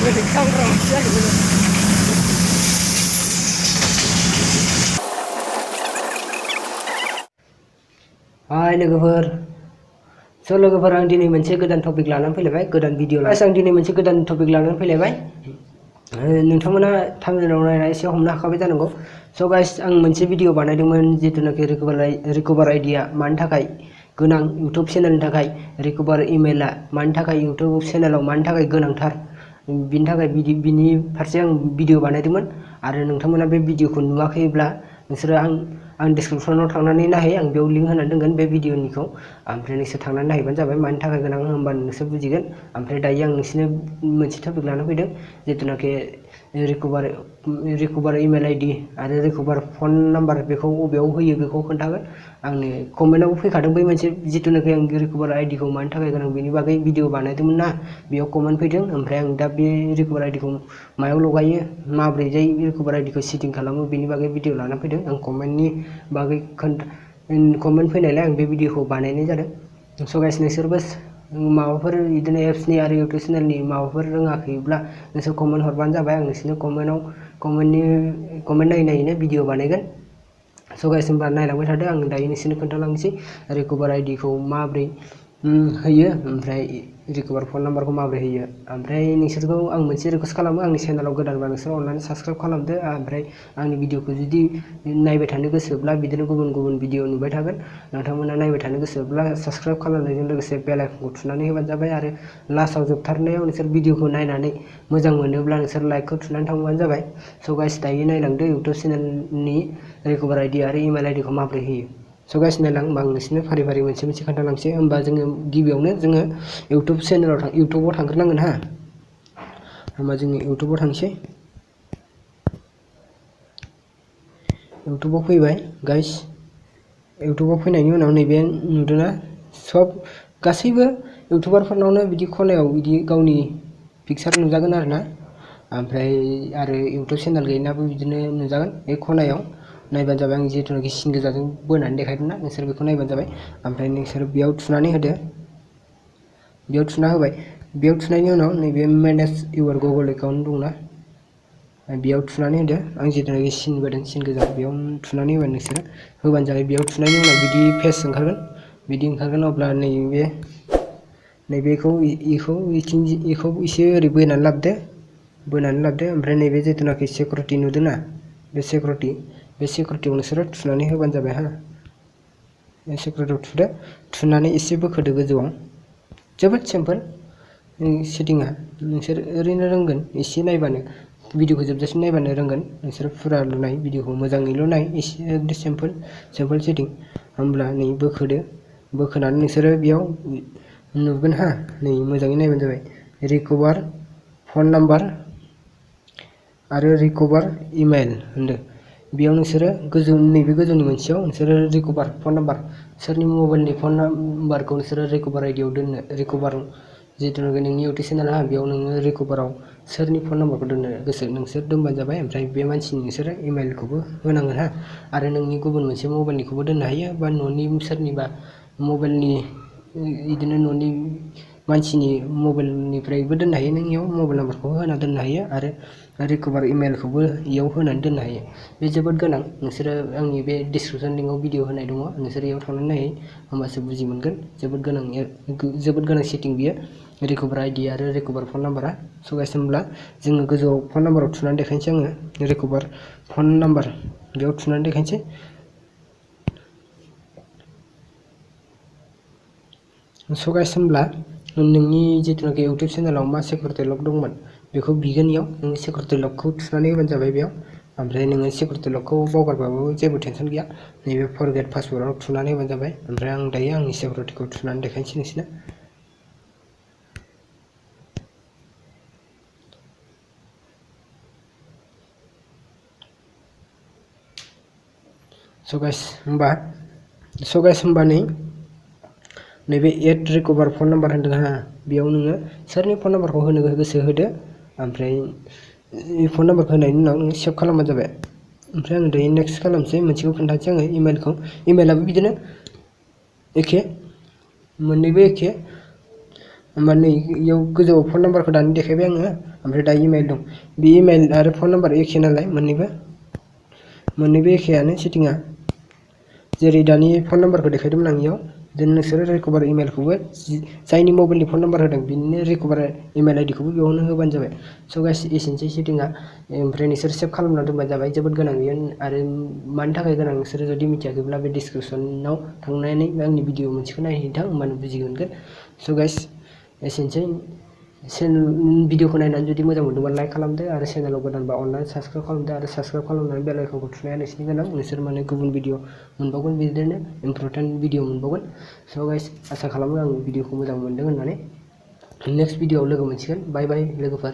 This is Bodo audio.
Hai लोगोफोर, लोगोफोर आं दिनै मोनसे गोदान टपिक लानानै फैलायबाय, गोदान भिडिअ आं दिनै मोनसे गोदान टपिक लानानै फैलायबाय। नोंथांमोना थाम्बनेलाव नायना एसे हमनो हाखाबाय जानांगौ। स' गाइस आं मोनसे भिडिअ बानायदोंमोन जितुनाखि रिकभार आइडिया मानि थाखाय गोनां, इउटुब चेनेलनि थाखाय रिकभार इमेलआ मानि थाखाय इउटुब चेनेलाव मानि थाखाय गोनांथार, बिनि थाखाय बिनि फारसे आं भिडिअ बानायदोंमोन। आरो नोंथांमोना बे भिडिअखौ नुवाखैब्ला नोंसोरो आं डिसक्रिपसनाव थांनानै नायहै, आं बेयाव लिंक होनानै दोनगोन बे भिडिअनिखौ। ओमफ्राय नोंसोर थांनानै नायहैबानो जाबाय मानि थाखाय गोनां होनबानो नोंसोर बुजिगोन। ओमफ्राय दायो आं नोंसोरनो मोनसे टपिक लाना फैदों जितुनाखि रिकभार इमेल आइडि आरो रिकभार फन नाम्बार बेखौ बबेयाव होयो बेखौ खोन्थागोन। आंनि कमेन्टआवबो फैखादों बै मोनसे जितुनाखि आं रिकभार आइडिखौ मानि थाखाय गोनां बेनि बागै भिडिअ बानायदोंमोन ना, बेयाव कमेन्ट फैदों। ओमफ्राय आं दा बे रिकभार आइडिखौ मायाव लगायो, माब्रै जाय रिकभार आइडिखौ सेटिं खालामो बेनि बागै भिडिअ लाना फैदों। आं कमेन्टनि बागै कमेन्ट फैनायलाय आं बे भिडिअखौ बानायनाय जादों। स' गाइस नोंसोरबो माबाफोर बिदिनो एप्सनि आरो इउटुब चेनेलनि माबाफोर रोङाखैब्ला नोंसोर कमेन्ट हरबानो जाबाय, आं नोंसोरनो कमेन्ट नायैनो भिडिअ बानायगोन। स' गाइस होनबा नायलांबाय थादो, आं दायो नोंसोरनो खोन्थालांनोसै रिकभार आइडिखौ माब्रै होयो, ओमफ्राय रिकभार फन नाम्बारखौ माब्रै होयो। ओमफ्राय नोंसोरखौ आं मोनसे रिकुवेस्ट खालामो, आंनि चेनेलाव गोदानबा नोंसोर अननानै साबसक्राइब खालामदो। ओमफ्राय आंनि भिडिअखौ जुदि नायबाय थानो गोसोब्ला बिदिनो गुबुन गुबुन भिडिअ नुबाय थागोन। नोंथांमोना नायबाय थानो गोसोब्ला साबसक्राइब खालामनायजों लोगोसे बेल आइकनखौ थुनानै होबानो जाबाय। आरो लास्टआव जोबथारनायाव नोंसोर भिडिअखौ नायनानै मोजां मोनोब्ला नोंसोर लाइकखौ थुनानै थांबानो जाबाय। स' गाइस दायो नायलांदो इउटुब चेनेलनि रिकभार आइडि आरो इमेल आइडिखौ माबोरै होयो। स' गाइस नायलां, होमबा आं नोंसोरनो फारि फारि मोनसे मोनसे खोन्थालांसै। होमबा जोङो गिबियावनो इउटुबाव थांग्रोनांगोन हा। होमबा जोङो इउटुबाव थांसै। इउटुबाव फैबाय गाइस, इउटुबाव फैनायनि उनाव नैबे नुदोंना, गासैबो इउटुबारफोरनावनो बिदि खनायाव बिदि गावनि पिकचार नुजागोन आरो ना। ओमफ्राय आरो इउटुब चेनेल गैयैनाबो बिदिनो नुजागोन। बे खनायाव नायबानो जाबाय, आं जिथुनाखि सिन गोजाजों बोनानै देखायदों ना, नोंसोर बेखौ नायबानो जाबाय। ओमफ्राय नोंसोर बेयाव थुनानै होदो, बेयाव थुना होबाय। बेयाव थुनायनि उनाव नैबे मेनेज इउर गुगोल एकाउन्ट दंना, बेयाव थुनानै होदो। आं जिथुनाखि सिन बोदों सिन गोजा, बेयाव थुनानै होबाय, नोंसोरो होबानो जाबाय। बेयाव थुनायनि उनाव बिदि पेज ओंखारगोन। अब्ला नैबेखौ एसे ओरै बोनानै लाबोदो। ओमफ्राय नैबे जिथुनाखि सिकिउरिटि नुदोंना, बे सिकिउरिटियाव नोंसोरो थुनानै होबानो जाबाय हा। बे सिकिउरिटियाव थुदो, थुनानै एसे बोखोदो गोजौआव। जोबोद सिम्पोल सेटिंआ, नोंसोर ओरैनो रोंगोन एसे नायबानो, भिडिअखौ जोबजासिम नायबानो रोंगोन। नोंसोर फुरा नाय, भिडिअखौ मोजाङैल' नाय, एसे सिम्पोल सेटिं। होमब्ला नै बोखोदो, बोखोनानै नोंसोरो बेयाव नुगोन हा। नै मोजाङै नायबानो जाबाय, रिकभार फन नाम्बार आरो रिकभार इमेल होनदों। बेयाव नोंसोरो नैबे गोजौनि मोनसेयाव नोंसोरो रिकभार फन नाम्बार, सोरनि मबाइलनि फन नाम्बारखौ नोंसोरो रिकभार आइडियाव दोननो, रिकभार जिथुनाखि नोंनि इउटुब चेनेल हा, बेयाव नोङो रिकभाराव सोरनि फन नाम्बारखौ दोननो गोसो नोंसोर दोनबानो जाबाय। ओमफ्राय बे मानसिनि नोंसोरो इमेलखौबो होनांगोन हा। आरो नोंनि गुबुन मोनसे मबाइलनिखौबो दोननो हायो, बा न'नि सोरनिबा मबाइलनि बिदिनो न'नि मानसिनि मबाइलनिफ्रायबो दोननो हायो। नों इयाव मबाइल नाम्बारखौ होना दोननो हायो, आरो रिकभार इमेलखौबो इयाव होनानै दोननो हायो। बे जोबोद गोनां। नोंसोरो आंनि बे डिसक्रिपसन लिंकआव भिडिअ होनाय दङ, नोंसोर इयाव थांनानै नायै, होमबासो बुजि मोनगोन। जोबोद गोनां सेटिं बियो, रिकभार आइडि आरो रिकभार फन नाम्बारा। स' गाइस होमब्ला जोङो गोजौआव फन नाम्बाराव थुनानै देखायनोसै। आङो रिकभार फन नाम्बार बेयाव थुनानै देखायनोसै। स' गाइस होमब्ला नोंनि जिथुनाखि इउटुब चेनेलाव मा सिकिउरिटि लक दंमोन बेखौ बिगोन। इयाव नों सिकिउरिटि लकखौ थुनानै होबानो जाबाय बेयाव। ओमफ्राय नोङो सिकिउरिटि लकखौ बावगारबाबो जेबो टेनसन गैया, नैबे फरगेट पासवर्डआव थुनानै होबानो जाबाय। ओमफ्राय आं दायो आंनि सिकिउरिटिखौ थुनानै देखायनोसै नोंसोरनो। स' गाइस होमबा नैबे एड रिकभार फन नाम्बार होन्दों हा, बेयाव नोङो सोरनि फन नाम्बारखौ होनो गोसो होदो। ओमफ्राय फन नाम्बारखौ होनायनि उनाव नोङो सेभ खालामबानो जाबाय। ओमफ्राय आं दायो नेक्स्ट खालामसै, मोनसेखौ खोन्थानोसै आङो इमेलखौ। इमेलाबो बिदिनो एखे, मोननैबो एखे। होमबा नै इयाव गोजौआव फन नाम्बारखौ दानि देखायबाय आङो ओमफ्राय दा इमेल दं बे इमेल आरो फन नाम्बार एखे नालाय मोननैबो एखेयानो सेटिंआ जेरै दानि फन नाम्बारखौ देखायदोंमोन आं इयाव देन नोंसोरो रिकभार इमेलखौबो जायनि मबाइलनि फन नाम्बार होदों बिनिनो रिकभार इमेल आइडिखौबो बेयावनो होबानो जाबाय स' गाइस एसेनोसै सेटिंआ ओमफ्राय नोंसोर सेभ खालामना दोनबानो जाबाय जोबोद गोनां बेयो आरो मानि थाखाय गोनां नोंसोरो जुदि मिथियाखैब्ला बे डिसक्रिपसनाव थांनानै आंनि भिडिअ मोनसेखौ नायहैथां होमबानो बुजिगोन स' गाइस एसेनोसै भिडिअखौ नायनानै जुदि मोजां मोनदोंबा लाइक खालामदो आरो चेनेलाव गोदानबा अननानै साबस्क्राइब खालामदो आरो साबस्क्राइब खालामनानै बेल आइकनखौ थुनाया नोंसिनि गोनां नोंसोर माने गुबुन भिडिअ मोनबावगोन बिदिनो इम्परटेन्ट भिडिअ मोनबावगोन स' गाइस आसा खालामो आं भिडिअखौ मोजां मोनदों होननानै नेक्स्ट भिडिअआव लोगो मोनसिगोन बाय बाय लोगोफोर।